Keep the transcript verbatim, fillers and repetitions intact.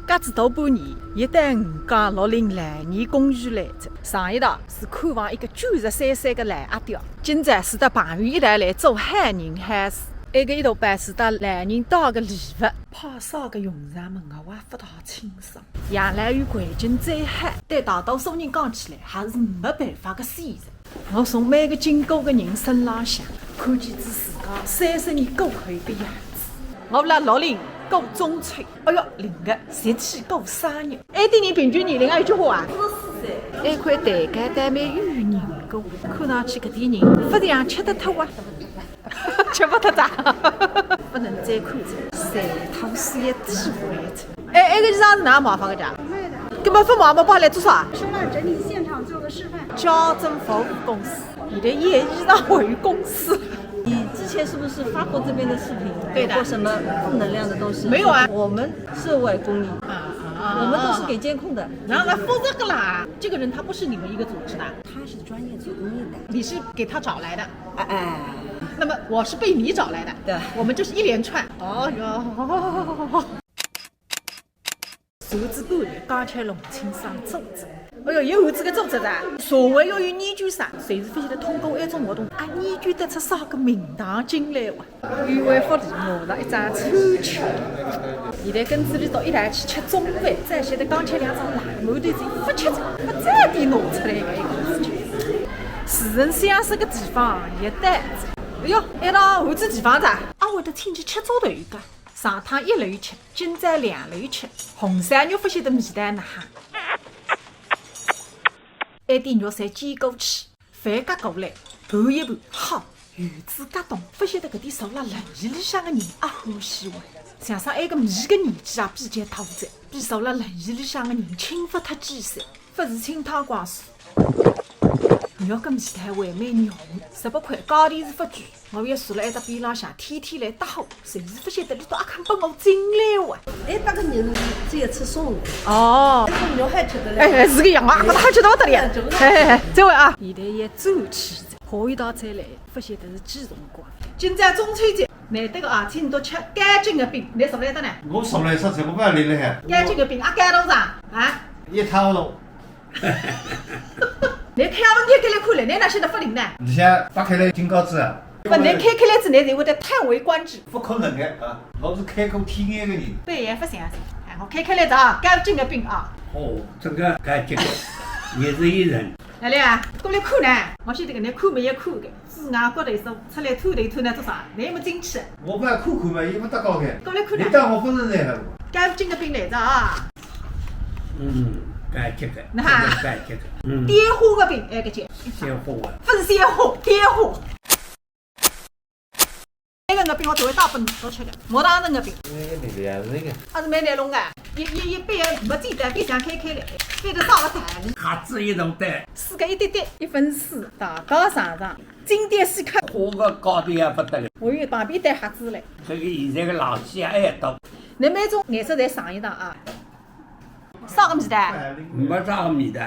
隔仔大半年，又到五江六林老年公寓来哉。上一趟是看望一个九十三岁个老阿爹，今朝是搭朋友一道来做好人好事。埃个一大包是搭老人带个礼物，派啥个用场么，我也勿大清爽。养老院环境再好，对大多数人讲起来还是没办法个选择。 我从每个经过个人身浪向，看见仔自家三十年过后个样子。我辣六林过中秋，哎哟，灵个，集体过生日。埃点人平均年龄啊，有句话啊，四十四岁。埃块蛋糕倒蛮有人个，看上去搿点人勿像吃得脱啊。吃勿脱哉，勿能再看哉，馋吐水也滴勿来哉。 哎，埃个衣裳是哪买法个家？卖的。搿么勿买么，帮来做啥？收纳整理现场做个示范。家政服务公司，现在也衣裳还有公司。你之前是不是发过这边的视频？对的。有过什么负能量的东西？没有啊。我们是外公益，啊啊啊！我们都是给监控的。然后他负责个啦，这个人他不是你们一个组织的，他是专业做公益的。你是给他找来的？哎哎。那么我是被你找来的。对。我们就是一连串。哦哟。 传仔半日，讲起弄清爽组织。哎哟，有组织个组织噻，社会要有凝聚力，随时勿晓得通过埃种活动，啊，凝聚得出啥个名堂进来哇？有为福利，我了一张抽签。现在跟仔俚笃一道去吃中饭，再晓得讲起两张烂馒头子，勿吃勿再地拿出来个一个事情。自然享受个地方也到。哎哟，一道换仔地方噻，啊，会得请去吃早头一个。 上趟一楼吃，今朝两楼吃，红烧肉勿晓得味道哪哈。埃点肉侪煎过去，饭夹过来，拌一拌，好，油脂加重，勿晓得搿点坐辣轮椅里向个人阿欢喜哇。想想埃个米个年纪也比较大哉，比坐辣轮椅里向个人轻勿脱几岁。 勿是清汤寡水。肉个味道还蛮浓，十八块，价钿是勿贵。我也坐辣埃搭边浪向，天天来搭伙，随时勿晓得俚笃阿肯拨我进来哇。哎，搿个人是也吃素的。哦。搿个肉还吃得了。哎，哎，是个样啊，搿个还吃得勿得了。哎，就是哎，哎，哎，这位啊，现在也走起，下一趟再来，勿晓得是几辰光。今朝中秋节，难得个啊，请侬吃干蒸个饼，侬熟来得呢？我熟来啥，这个饭里了还。干蒸个饼啊，干多少啊？一套路。 侬开门开开来看了，侬哪晓得勿灵呢？里向打开来金告子啊。勿，侬开开来之后，侬会得叹为观止。勿可能个啊，我是开过天眼个人。对，也勿相信。哎，我开开来着啊，干蒸个饼啊。哦，这个干蒸个，也是一人。来了啊，过来看呢，我晓得搿能看没也看个，是外国头说出来探头探呢做啥？侬也没进去。我勿要看看嘛，也勿搭界个。过来看呢。侬当我勿是人还是？干蒸个饼来着啊。 嗯，干结个，那哈，干结个，嗯，点火个饼，哎，搿叫。鲜花啊。勿是鲜花，点火。埃个月饼我只会带拨侬吃个，没当成月饼。那个里边那个。还是蛮难弄个，一一一般没简单，冰箱开开来，翻得啥个大哩。盒子一弄对。四个一点点，一分四，大家尝尝，经典稀客。花个高头也勿得了。我有旁边带盒子嘞。这个现在个冷气也多。侬每种颜色侪尝一尝啊。 啥个味道？没啥个味道。